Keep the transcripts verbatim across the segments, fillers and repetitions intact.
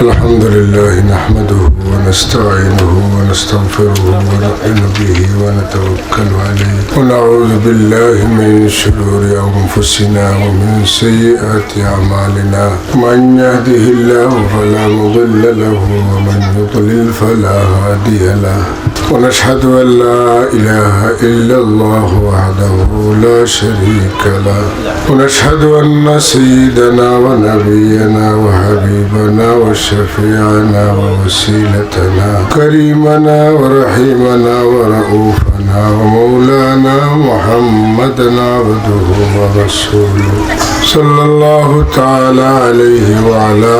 الحمد لله نحمده ونستعينه ونستغفره ونؤمن به ونتوكل عليه ونعوذ بالله من شرور أنفسنا ومن سيئات أعمالنا. من يهده الله فلا مضل له ومن يضلل فلا هادي له. ونشهد أن لا إله إلا الله وحده لا شريك له. ونشهد أن سيدنا ونبينا وحبيبنا وشفيعنا ووسيلتنا كريمنا ورحيمنا ورؤوفنا ومولانا محمدا عبده ورسوله، صلى الله تعالى عليه وعلى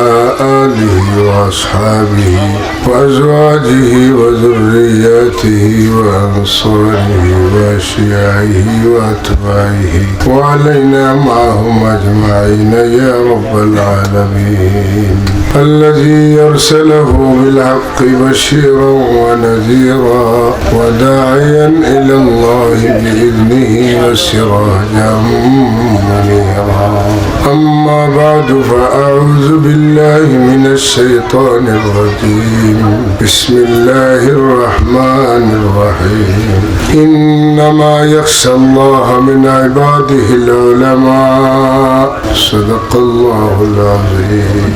آله وأصحابه وأزواجه وذرياته وأنصاره وأشياعه وأتباعه وعلينا معهم أجمعين يا رب العالمين. الذي أرسله بالحق بشيرا ونذيرا وداعيا إلى الله بإذنه وسراجا منيرا. أما بعد، فأعوذ بالله من الشيطان الرجيم. بسم الله الرحمن الرحيم. إنما يخشى الله من عباده العلماء. صدق الله العظيم.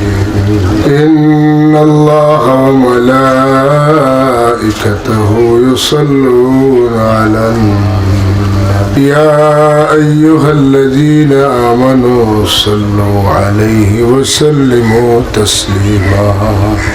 إن الله وملائكته يصلون على النبي. يا أيها الذين آمنوا صلوا عليه وسلموا تسليما.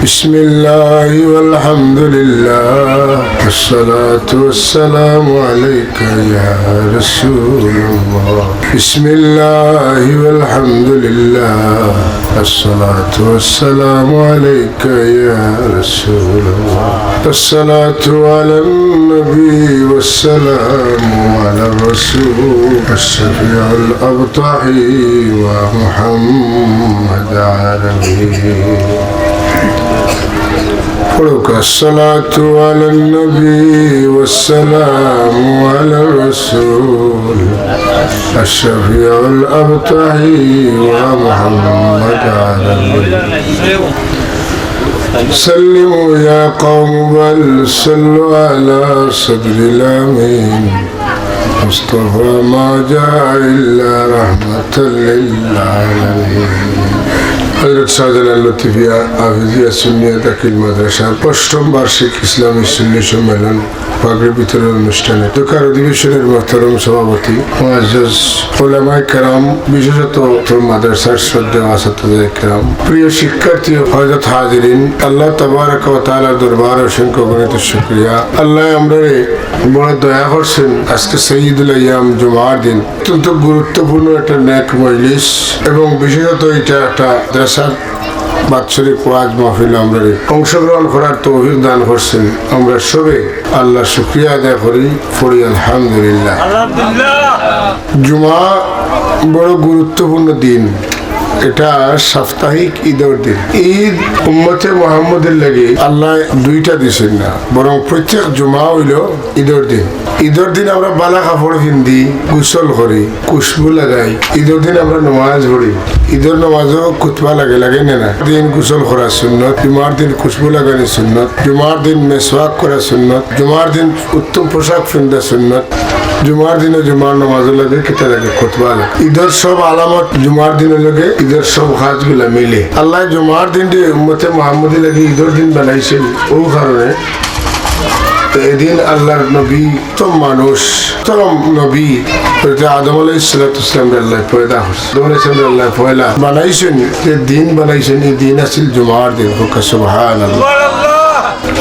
بسم الله والحمد لله والصلاة والسلام عليك يا رسول الله. بسم الله والحمد لله والصلاة والسلام عليك يا رسول الله. الصلاة على النبي والسلام على الرسول الشفيع الأبطحي ومحمد عربي. الصلاة على النبي والسلام على الرسول الشفيع الأبطحي ومحمد عربي. سلموا يا قوم بل صلوا على صدر الأمين مصطفى ما جاء إلا رحمة للعالمين. হযরত শাহজালাল লতিফিয়া হাফিজিয়া সুন্নিয়া দাখিল মাদ্রাসার অষ্টম বার্ষিক ইসলামী সুন্নি সম্মেলন পাগড়ি বিতরণ অনুষ্ঠানে দোকার অধিবেশনের মোহতরম সভাপতি, মুআজ্জাজ উলামায়ে কেরাম, বিশেষত মাদ্রাসার শ্রদ্ধেয় আসাতিজা কেরাম, প্রিয় শিক্ষার্থী ও হযরত হাজিরিন, আল্লাহ তাবারাকা ওয়া তাআলার দরবারে অসংখ্য গণিত শুকরিয়া। আল্লাহ আমরারে বড় দয়া করছেন। আজকে সাইয়্যিদুল আইয়াম জুমার দিন, অত্যন্ত গুরুত্বপূর্ণ একটা নেক মজলিস এবং বিশেষত এটা একটা মাদ্রাসার বাৎসরিক ওয়াজ মাহফিল আমরারে অংশগ্রহণ করার তৌফিক দান করছেন। আমরা সবে আল্লাহর শুকরিয়া আদায় করি, পড়ি আলহামদুলিল্লাহ। জুমা বড় গুরুত্বপূর্ণ দিন, এটা সাপ্তাহিক ঈদর দিন। ঈদ উম্মতে মুহাম্মদীর লাগি আল্লাহ দুইটা দিছেন না, বরং প্রত্যেক জুমা অইলো ঈদর দিন। ঈদর দিন আমরা বালা কাপড় পিন্দি, গোসল করি, খুশবু লাগাই। ঈদর দিন আমরা নমাজ পড়ি। ঈদর নমাজও খুতবা লাগে, লাগে না? না, দিন গোসল করা সুন্নত, জুমার দিন খুশবু লাগানি সুন্নত, জুমার দিন মেসওয়াক করা সুন্নত, জুমার দিন উত্তম পোশাক পিন্দা সুন্নত। জুমার দিনে জুমার নমাজও লাগে, কিতা লাগে? খুতবা লাগে। ঈদর সব আলামত জুমার দিনে লাগে, ঈদর সব কাজগুলা মিলে। আল্লাহ জুমার দিন যে উম্মতে মুহাম্মদী লাগি ঈদর দিন বানাইছেন, ও কারণে তো এদিন আল্লাহর নবী, প্রথম মানুষ, প্রথম নবী, হযরত আদম আলাইহিস সালাতু ওয়াস সালামরে আল্লাহ পয়দা করছে। আদম আলাইহিস সালামরে আল্লাহ পয়লা বানাইছেন, যে দিন বানাইছেন, এই দিন আছিল জুমার দিন। হোক সুবহানাল্লাহ।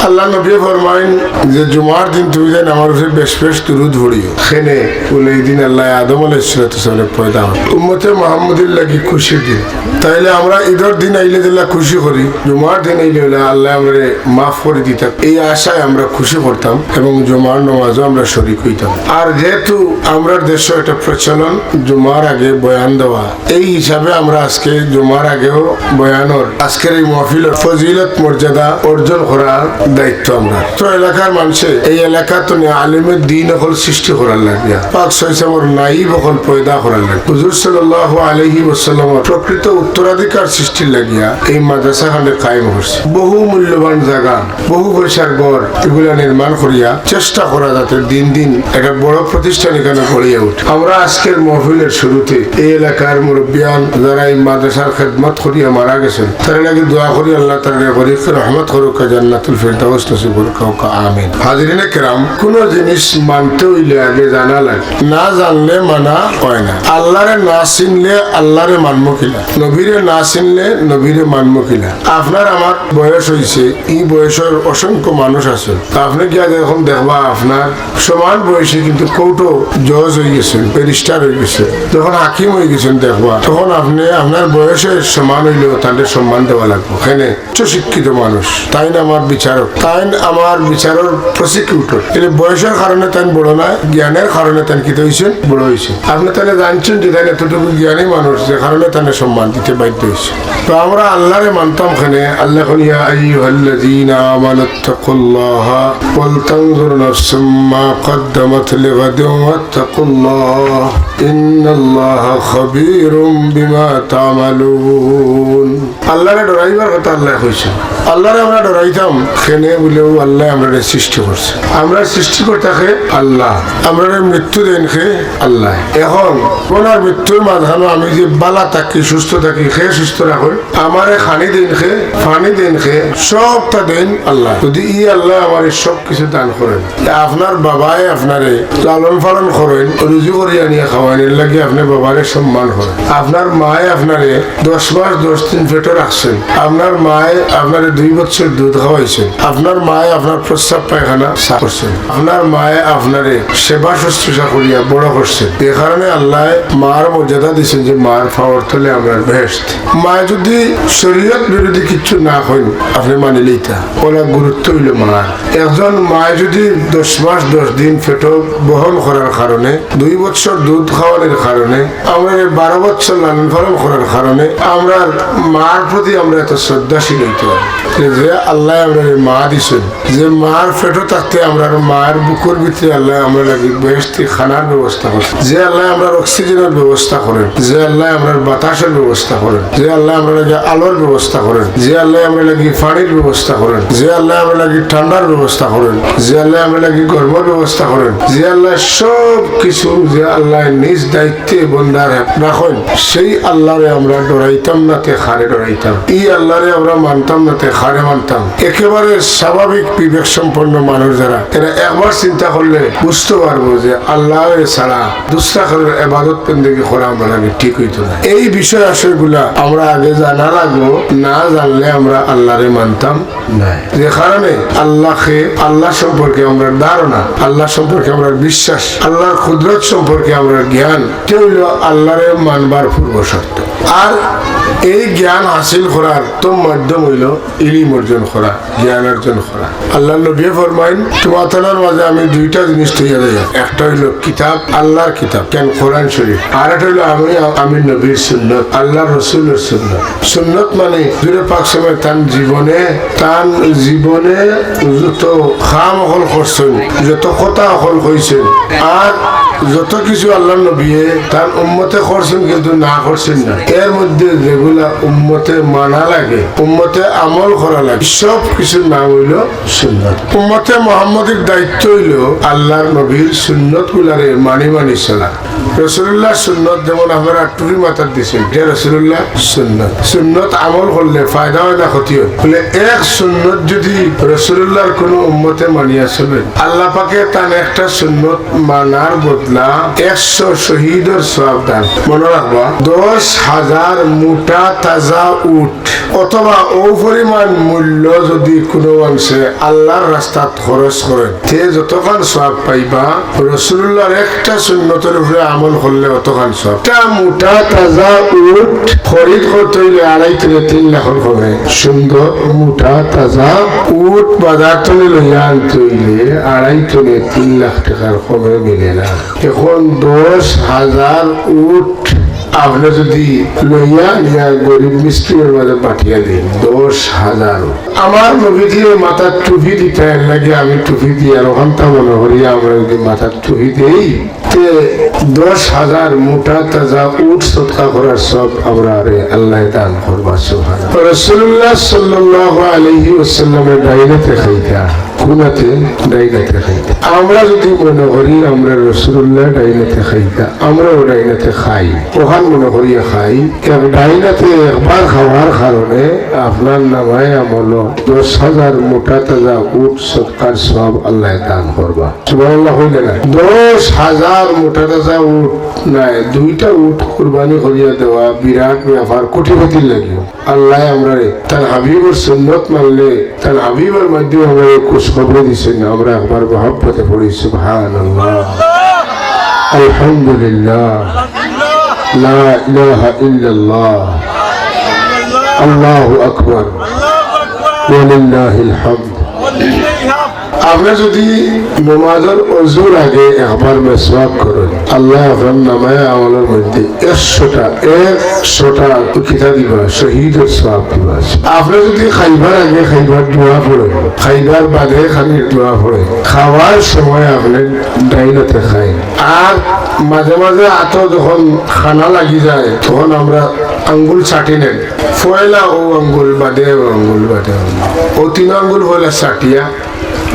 আল্লাহর নবী ফরমাইন যে জুমার দিন তুমি যেন আমার উপরে বেশ বেশ দুরূদ পড়িও। কেনে? বলে এই দিন আল্লাহ আদম আলাইহিস সালাতু ওয়াস সালামরে পয়দা হয়। উম্মতে মুহাম্মদীর লাগি খুশির দিন। তাইলে আমরা ঈদর দিন আইলে যেলা খুশি করি, জুমার দিন আইলে অইলা আল্লাহ আমরারে মাফ করি দিতা, এই আশায় আমরা খুশি করতাম এবং জুমার নমাজও আমরা শরিক অইতাম। আর যেহেতু আমরার দেশো একটা প্রচলন জুমার আগে বয়ান দেওয়া, এই হিসাবে আমরা আজকে জুমার আগেও বয়ানর, আজকের এই মাহফিলর ফজিলত মর্যাদা অর্জন করার দায়িত্ব আমরার। তো এলাকার মানষে এই এলাকাত নিয়া আলিমে দ্বীন অকল সৃষ্টি করার লাগিয়া, পাক সাল্লাল্লাহু আলাইহি ওয়াসাল্লামর নাইব অকল পয়দা করার লাগিয়া, হুজুর সাল্লাল্লাহু আলাইহি ওয়াসাল্লামর প্রকৃত উত্তরাধিকার সৃষ্টির লাগিয়া এই মাদ্রাসাখান কায়েম করছে। বহু মূল্যবান জাগা, বহু পয়সার ঘর, এগুলা নির্মাণ করিয়া চেষ্টা করা যাতে দিন দিন একটা বড় প্রতিষ্ঠান এখানে গড়িয়া উঠে। আমরা আজকের মাহফিলের শুরুতে এই এলাকার মুরব্বিয়ান, যারা এই মাদ্রাসার খেদমত করিয়া মারা গেছেন, তারার লাগি দোয়া করি, আল্লাহ তারারে গরিবকে রহমত করুক, জান্নাতুল ফেরদাউস নসিব করুক, আমিন। হাজিরিনে কেরাম, কোনো জিনিস মানতে হইলে আগে জানা লাগে, না জানলে মানা হয় না। আল্লাহরে না চিনলে আল্লাহরে মানবো কিলা, নবীরে না চিনলে নবীরে মানবো কিলা। আপনার আমার বয়স হইছে, এই বয়সের অসংখ্য মানুষ আছে। আপনি গিয়া এখন দেখবা, আপনার সমান বয়সী কিন্তু কোর্টও জজ হয়ে গেছেন, ব্যারিস্টার হয়ে গেছেন, যখন হাকিম হয়ে গেছেন, দেখবা তখন আপনি আপনার বয়সের সমান হইলেও তাদের সম্মান দেওয়া লাগবে। এখানে উচ্চ শিক্ষিত মানুষ, তাইন আমার বিচারক, তাইন আমার বিচারর প্রসিকিউটর। এর বয়সের কারণে তাইন বড় না, জ্ঞানের কারণে তাইন কিতা হইছেন, বড় হইছেন। আপনি তাহলে জানছেন যে তাইন এতটুকু জ্ঞানী মানুষ, যে কারণে তাইন সম্মান দিতে বাধ্য হইছে। তো আমরা আল্লাহরে মানতাম কেনে, আল্লাহ কইন, "ইয়া আইয়ুহাল্লাযীনা আমানু ইত্তাকুল্লাহা ওয়াল তানজুর নাফসুম মা কাদ্দামাত লিগাদিন ওয়াত্তাকুল্লাহ, ইন্নাল্লাহা খাবীরুম বিমা তা'মালুন।" আল্লাহরে ডরাইবার কথা আল্লাহ কইছে। আল্লাহরে আমরা ডরাইতাম কেনে বুলে, ও আল্লাহ আমরারে সৃষ্টি করছে। আমরার সৃষ্টিকর্তা কে? আল্লাহ। আমরারে মৃত্যু দেন কে? আল্লাহ। এখন ওনার মৃত্যুর মাঝখানে আমি যে বালা থাকি, সুস্থ থাকি, কে সুস্থ রাখেন? আমারে খানি দেন কে? পানি দেন কে? সবটা দেন আল্লাহ। যদি ই আল্লাহ আমারে সব কিছু দান করেন, আপনার বাবায় আপনারে লালন পালন করেন, রুজি করি আনিয়া খাওয়ান, এর লাগি আপনি বাবারে সম্মান করেন। আপনার মায়ে আপনারে দশ মাস দশ দিন পেটো রাখছেন, আপনার মায়ে আপনারে দুই বছর দুধ খাওয়াইছেন, আপনার মায়ে আপনার প্রস্রাব পায়খানা সাফ করছেন, আপনার মায়ে আপনারে সেবা শুশ্রূষা করিয়া বড় করছেন। এ কারণে আল্লাহ মার মর্যাদা দিছেন যে মার পাওর তলে আমরার বেহেশত। মায়ে যদি শরীয়ত বিরোধী কিচ্ছু না কইন, আপনি মানিলেইতা। ওলা গুরুত্ব হইল মার। একজন মায়ে যদি দশ মাস দশ দিন পেটো বহন করার কারণে, দুই বছর দুধ খাওয়ানোর কারণে, আমরারে বারো বছর লালন পালন করার কারণে, আমরার মার প্রতি আমরা এত শ্রদ্ধাশীল হইতে হয়। যে আল্লাহ আমরারে মা দিছেন, যে মার পেটো থাকতে আমরার মার বুকুর ভিতরে আল্লাহ আমরার লাগি বেহেশতি খানার ব্যবস্থা করছেন, যে আল্লাহ আমরার অক্সিজেনের ব্যবস্থা করেন, যে আল্লাহ আমরার বাতাসের ব্যবস্থা করেন, যে আল্লাহ আমরার লাগি আলোর ব্যবস্থা করেন, যে আল্লাহ আমরার লাগি পানির ব্যবস্থা করেন, যে আল্লাহ আমরার লাগি ঠান্ডার ব্যবস্থা করেন, যে আল্লাহ আমরার লাগি গরমের ব্যবস্থা করেন, যে আল্লাহ সব কিছু, যে আল্লাহ নিজ দায়িত্বে বন্দার রাখেন, সেই আল্লাহরে আমরা ডরাইতাম না, তে কারে ডরাইতাম? ই আল্লাহরে আমরা মানতাম না, তে কারে মানতাম? একেবারে স্বাভাবিক বিবেক সম্পন্ন মানুষ যারা, এরা একবার চিন্তা করলে বুঝতে পারবো যে আল্লাহ ছাড়া দুসরা কারোর ইবাদত বন্দেগি করা আমরা ঠিক হইতো না। এই বিষয় আশয়গুলা আমরা আগে জানা লাগবো, না জানলে আমরা আল্লাহরে মানতাম না। যে কারণে আল্লাহকে, আল্লাহ সম্পর্কে আমরার ধারণা, আল্লাহ সম্পর্কে আমরার বিশ্বাস, আল্লাহর কুদরত সম্পর্কে আমরার জ্ঞান, এটা হইল আল্লাহরে মানবার পূর্ব শর্ত। আর এই জ্ঞান হাসিল করার তো মাধ্যম হইল ইলিম অর্জন করা, জ্ঞান অর্জন করা। আল্লাহর নবী ফরমাইন, "তোমার থানার মাঝে আমি দুইটা জিনিস থইয়া যাই, একটা হইল কিতাব, আল্লাহর কিতাব, কেন কোরআন শরীফ, আর একটা হইল আমি, আমি নবীর সুন্নত, আল্লাহর রসুলের সুন্নত।" সুন্নত মানে হুজুরে পাক সময় তান জীবনে, তান জীবনে যত কাম অকল করছেন, যত কথা অকল কইছেন, আর যত কিছু আল্লাহর নবীয়ে তান উম্মতে করছেন কিন্তু না করছেন না, এর মধ্যে যেগুলা উম্মতে মানা লাগে, উম্মতে আমল করা লাগে, সব কিছুর নাম হইল সুন্নত। উম্মতে মোহাম্মদীর দায়িত্ব হইল আল্লাহর নবীর সুন্নত গুলারে মানি মানি চলা। রসুলুল্লাহর সুন্নত যেমন আপনারা টুপি মাথাত দিছেন, এটা রসুলুল্লাহর সুন্নত। সুন্নত আমল করলে ফায়দা হয় না ক্ষতি হয়? বলে, এক সুন্নত যদি রসুলুল্লাহর কোনো উম্মতে মানিয়া চলে, আল্লাহ পাকে তান একটা সুন্নত মানার বদলা একশো শহীদর সওয়াব দান। মনে রাখবা, দশ হাজার মোটা তাজা উট অথবা ও পরিমাণ মূল্য যদি কোনো মানুষে আল্লাহর রাস্তাত খরচ করেন, তে যতখান সওয়াব পাইবা, রসুলুল্লাহর একটা সুন্নতর উপরে আমল করলে অতখান সওয়াব। একটা মোটা তাজা উট খরিদ করতে হইলে আড়াই থেকে তিন লাখর কমে। সুন্দর মোটা তাজা উট বাজার থেকে লইয়া আনতে হইলে আড়াই থেকে তিন লাখ টাকার কমে মিলে না। এখন দশ হাজার উট আপনে যুদি লইয়া নিয়া গরিব মিসকিনর মাঝে বাটিয়া দেইন দশ হাজার, আমার নবীজিয়ে মাথাত টুপি দিতা, এর লাগি আমি টুপি দিয়ার অখানতা মনো করিয়া আমরা যুদি মাথাত টুপি দেই, তে দশ হাজার মোটা তাজা উট সদকা করার সওয়াব আমরারে আল্লায় দান করবা। সুবহানাল্লাহ। রাসূলুল্লাহ সাল্লাল্লাহু আলাইহি ওয়াসাল্লামে ডাইনাতে খাইতা, কুনাতে? ডাইনাতে খাইতা। আমরা যুদি মনো করি আমরা রাসূলুল্লাহ ডাইনাতে খাইতা, আমরাও ডাইনাতে খাই। অখান মনো করিয়া খাই। এক ডাইনাতে একবার খাওয়ার কারণে আপনার নামায়ে আমলো দশ হাজার মোটা তাজা উট সদকার সওয়াব আল্লায় দান করবা। সুবহানাল্লাহ কইলা না? দশ হাজার মোটা তাজা উট নায়, দুইটা উট কুরবানি করিয়া দেওয়া বিরাট ব্যাপার, কোটিপতির লাগিও। আল্লায় আমরারে তান হাবিবর সুন্নত মানলে, তান হাবিবর মাধ্যমে আমরারে খুশখবরি দিছইন। আমরা একবার মহব্বতে পড়ি, সুবহানাল্লাহ, আলহামদুলিল্লাহ, লা ইলাহা ইল্লাল্লাহ, আল্লাহু আকবার, ওয়ালিল্লাহিল হামদ। আপনে যুদি নমাজর অজুর আগে একবার মেসওয়াক করইন, আল্লায় আপনার নামায়ে আমলর মধ্যে একশোটা, একশোটা কিতা দিবা, শহীদর সওয়াব দিবা। আপনে যুদি খাইবার আগে খাইবার দোয়া পড়ইন, খাইবার বাদে খানির দোয়া পড়ইন, খাওয়ার সময় আপনে ডাইনাতে খাইন। আর মাঝে মাঝে আতো যখন খানা লাগি যায়, তখন আমরা আঙ্গুল চাটি নেন, পয়লা অউ আঙ্গুল, বাদে অউ আঙ্গুল, বাদে অউ আঙ্গুল, অউ তিন আঙ্গুল পয়লা চাটিয়া,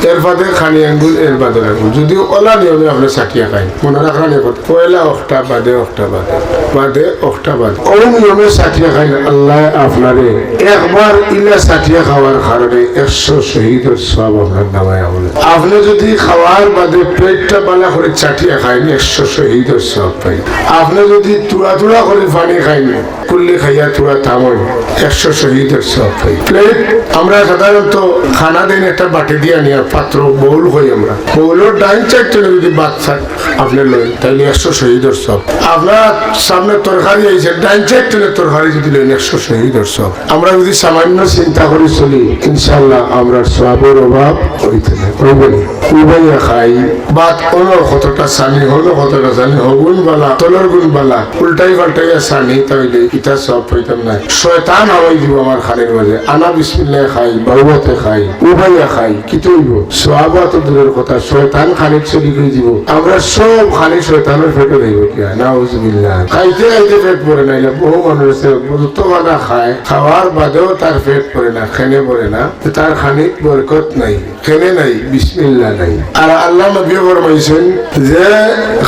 এর বাদে খানি আঙ্গুল, এর বাদর আঙ্গুল। যুদি অলা নিয়মে আপনে চাটিয়া খাইন, মনো রাখরা নি কথা, পয়লা অখটা, বাদে অখটা, বাদে, বাদে অখটা, বাদে। অউ নিয়মে চাটিয়া খাইন, আল্লায় আপনারে একবার ইলা চাটিয়া খাওয়ার কারণে একশো শহীদর সওয়াব আপনার নামায়ে আমলো। আপনে যুদি খাওয়ার বাদে প্লেটটা বালা করি চাটিয়া খাইন, একশো শহীদর সওয়াব পাইন। আপনে যুদি থুড়া থুড়া করি পানি খাইন, কুল্লি খাইয়া থুড়া থামইন, একশো শহীদর সওয়াব পাইন। প্লেট আমরা সাধারণত খানা দেইন একটা বাটি দিয়া নিয়া, পাত্র, bowl কই আমরা। Bowlর ডাইন side থনে যুদি ভাত খান আপনে লইন, তাইলে একশো শহীদর সওয়াব। আপনার সামনে তরকারি আইছে, ডাইন side থনে তরকারি যুদি লইন, একশো শহীদর সওয়াব। আমরা যুদি সামান্য চিন্তা করি চলি, ইনশাআল্লাহ আমরার সওয়াবর অভাব অইতো নায়। অইবো নি? উবাইয়া খাই, ভাত অনো কতটা ছানি, হনো কতটা ছানি, হগুন বালা, তলর গুন বালা, উল্টাই পাল্টাইয়া ছানি, তাইলে ইতা সওয়াব পাইতাম নায়। শয়তান হামাই দিবো আমার খানির মাঝে। আনা বিসমিল্লায় খাই, বাউয়াতে খাই, উবাইয়া খাই, কিতা অইবো? সওয়াব তো দূরর কথা, শয়তান খানিত শরিক অই দিবো। আমরা সব খানি শয়তানর পেটো যাইবো কিয়া? নাউজুবিল্লাহ। খাইতে খাইতে পেট ভরে না, ইলা বহু মানুষ আছে, যত বালা খায়, খাওয়ার বাদেও তার পেট ভরে না, কেনে ভরে না, তার খানিত বরকত নাই। কেনে নাই? বিসমিল্লাহ নাই। আর আল্লার নবীয়ে ফরমাইছইন যে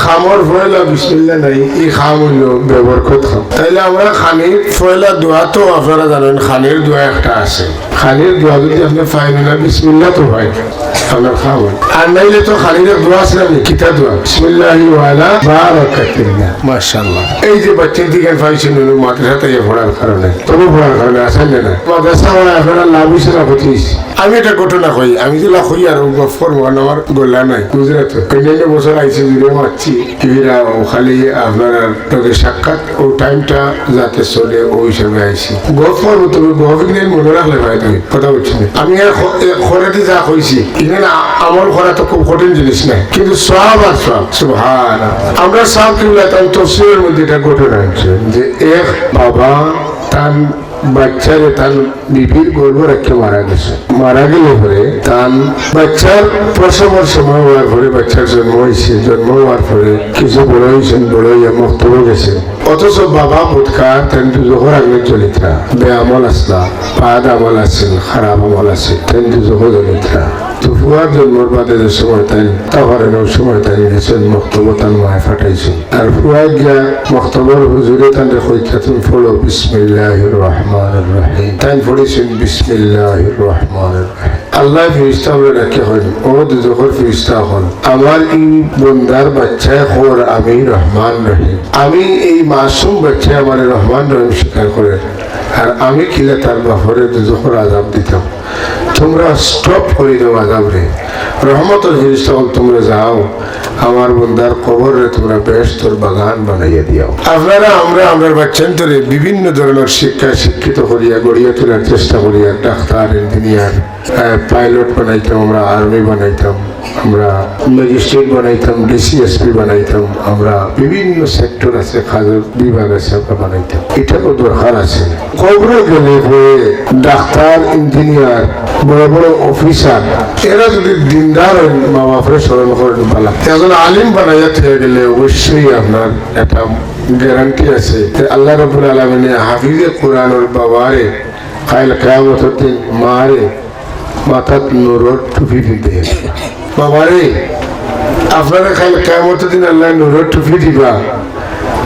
কামর পয়লা বিসমিল্লাহ নাই, ই কাম অইলো বেবরকত কাম। তাইলে আমরা খানির পয়লা দোয়া তো আপনারা জানইন, খানির দোয়া একটা আছে। খানির দোয়া যুদি আপনে পাইন না, বিসমিল্লাহ তো পাইন, আপনার কাম অইলো। আর নাইলে তো খানির এক দোয়া আছে না, কিতা দোয়া? বিসমিল্লাহি ওয়া আলা বারাকাতিল্লাহ। মাশাআল্লাহ। এই যে বাচ্চা দিকে পাইছইন, মাদ্রাসাত আইয়া পড়ার কারণে, তবু পড়ার কারণে আছেন না? মাদ্রাসা অয় আপনারা লাভ অইছে না ক্ষতি অইছে? আমি একটা ঘটনা কই, আমি যেলা কই আর ও গফর মহান আমার গলা নাই, বুঝরা তো? অন্যান্য বছর আইছি, জুড়ে মারছি, এরা ও খালি আপনার আর লগে সাক্ষাৎ, ও টাইমটা যাতে চলে, ও হিসাবে আইছি। গফর তবে গফ ইগনাইন মনো রাখলে ভাই, তুমি কথা বুঝছি না। আমি আর খ-, এ, খরাদি যা কইছি, ইগনাইন আ-, আমল করা তো খুব কঠিন জিনিস না, কিন্তু সওয়াব আর সওয়াব, সুবহান। আমরা সাহেব কিবলা তান তফসিরের মধ্যে এটা ঘটনা আছে যে এক বাবা তান বাচ্চারে তান বিবির গর্ভ রাখিয়া মারা গেছে। মারা গেলে পরে তান বাচ্চার প্রসবর সময় অওয়ার পরে, বাচ্চার জন্ম অইছে, জন্ম অওয়ার পরে কিছু বড় অইছইন, বড় অইয়া মক্তবো গেছে। অথচ বাবা বদকার, তাইন দুজখর আগুনে জ্বলিতরা, বেআমল আছলা, বাদ আমল আছিল, খারাপ আমল আছিল, তাইন দুজখো জ্বলিতরা। তো ফুয়ার জন্মর বাদে যে সময় তাইন উঠতা পারেন, অউ সময় তাইন গেছইন মক্তবো, তান মায়ে পাঠাইছইন। আর ফুয়ায় গিয়া মক্তবর হুজুরে তানরে কইতা, "তুমি পড়ো বিসমিল্লাহির রহমানির রহিম।" তাইন পড়ছইন বিসমিল্লাহির রহমানির রহিম। আল্লায় ফিরিস্তা অকলরে ডাকিয়া কইন, "ও দুজখর ফিরিস্তা অকল, আমার ই বন্দার বাচ্চায় কর আমি রহমান রহিম। আমি এই মাসুম বাচ্চায় আমারে রহমান রহিম স্বীকার করের, আর আমি কিলা তার বাফরে দুজখর আযাব দিতাম?" তুমরা stop করি দেও আযাবরে। রহমতর ফিরিস্তা অকল, তুমরা যাও, আমার বন্দার কবররে তুমরা বেহেশতর বাগান বানাইয়া দিয়াও। আপনারা, আমরা, আমরার বাচ্চাইন্তরে বিভিন্ন ধরনর শিক্ষায় শিক্ষিত করিয়া, গড়িয়া তোলার চেষ্টা করিয়া, ডাক্তার, ইঞ্জিনিয়ার, আহ, পাইলট বানাইতাম, আমরা আর্মি বানাইতাম, আমরা ম্যাজিস্ট্রেট বানাইতাম, ডিসি, এসপি বানাইতাম, আমরা বিভিন্ন সেক্টর আছে, কাজর বিভাগ আছে, আমরা বানাইতাম। ইটারও দরকার আছে। কবরো গেলে পরে ডাক্তার, ইঞ্জিনিয়ার, বড় বড় অফিসার, এরা যদি দিনদার অইন, মা বাপরে স্মরণ করইন, ভালা। একজন আলিম বানাইয়া থইয়া গেলে অবশ্যই আপনার একটা গ্যারান্টি আছে যে আল্লাহ রাব্বুল আলামিনে হাফিজে কোরআনর বাবারে কাইল কিয়ামতর দিন মারে মাথাত নূরর টুপি দিবা। বাবারে, আপনারে কাইল কিয়ামতর দিন আল্লায় নূরর টুপি দিবা।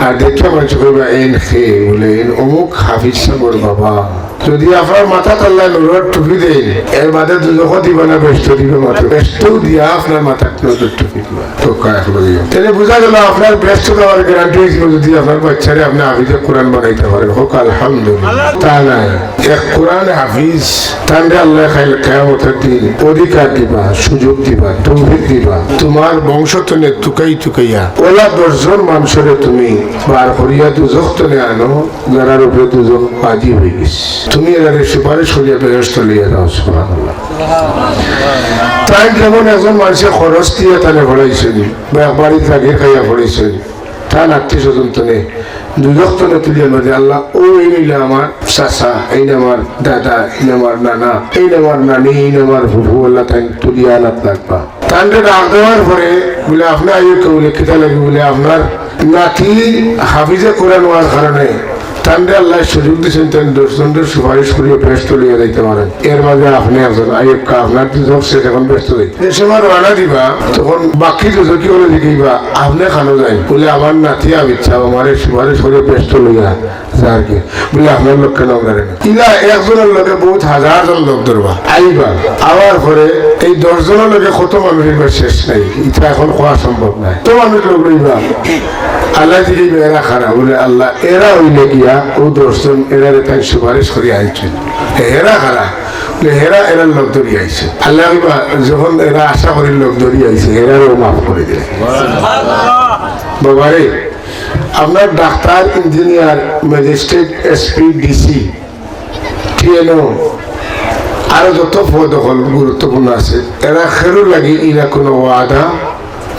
আর দেখিয়া মানষে কইবা, "এইন কে?" বুলে, "এইন অমুক হাফিজ সাবর বাবা।" যদি আপনার মাথাত আল্লায় নূরর টুপি দেইন, এর বাদে দুজখো দিবা না বেহেস্তো দিবা? মাত্র বেহেস্তো দিয়া আপনার মাথাত নূরর টুপি দিবা। তো কায় হলো গিয়া। তাইলে বুঝা গেল আপনার বেহেস্তো দেওয়ার গ্যারান্টি অইযিবো যদি আপনার বাচ্চারে আপনে হাফিজে কোরআন বানাইতা পারেন। হোক আলহামদুলিল্লাহ। তা নায়, এক কোরআন হাফিজ, তানরে আল্লায় কাইল কিয়ামতর দিন অধিকার দিবা, সুযোগ দিবা, তৌফিক দিবা। তুমার বংশ তনে তুকাই তুকাইয়া অলা দশ জন মানষরে তুমি বার করিয়া দুজখ তনে আনো, যারার উপরে দুজখ ওয়াজিব অইগেছে। তুমি এরারে সুপারিশ করিয়া বেহেস্তো লইয়া যাও, সুবহানাল্লাহ। তাইন যেমন একজন মানষে খরচ দিয়া তানে পড়াইছইন, বা এক বাড়িত জাগির খাইয়া পড়াইছইন, তান আত্মীয় স্বজন তনে দুজখ তনে তুলিয়া আনবা যে, "আল্লাহ, অউ এইন অইলা আমার চাচা, এইন আমার দাদা, এইন আমার নানা, এইন আমার নানি, এইন আমার ফুফু, আল্লাহ তাইন তুলিয়া আনাত লাগবা।" তানরে ডাক দেওয়ার পরে বুলে, "আপনে আইও কে?" বুলে, "কিতা লাগি?" বুলে, "আপনার নাতি হাফিজে কোরআন অওয়ার কারণে তানরে আল্লায় সুযোগ দিছইন, তাইন দশ জনরে সুপারিশ করিয়া বেহেস্তো লইয়া যাইতা পারেন। এর মাঝে আপনে একজন, আইও কে, আপনার দুজখ শেষ, এখন বেহেস্তো যাইতা।" যে সময় রওয়ানা দিবা, তখন বাকি দুজখি অকলে জিকাইবা, "আপনে কানো যাইন?" বুলে, "আমার নাতি হাফিজ সাব আমারে সুপারিশ করিয়া বেহেস্তো লইয়া যারগি।" বুলে, "আপনার লগে কেনে আমরারে না?" ইলা একজনর লগে বউত হাজার জন লোক ধরবা, আইবা, আওয়ার পরে এই দশ জনর লগে কত মানুষ অইবা শেষ নাই, ইতা এখন কওয়া সম্ভব নায়। কত মানুষ লোক লইবা, আল্লায় জিকাইবা, "এরা কারা?" বুলে, "আল্লাহ, এরা অইলা গিয়া অউ দশ জন, এরারে তাইন সুপারিশ করিয়া আনছইন।" "এরা কারা?" বুলে, "এরা, এরার লোক ধরিয়া আইছে।" আল্লায় কইবা, "যখন এরা আশা করি লোক ধরিয়া আইছে, এরারেও মাফ করি দিলাইন।" বাবারে, আপনার doctor, engineer, magistrate, SP, DC, TNO, আরো যত পদ অকল গুরুত্বপূর্ণ আছে, এরা কেউর লাগি ইলা কুনু ওয়াদা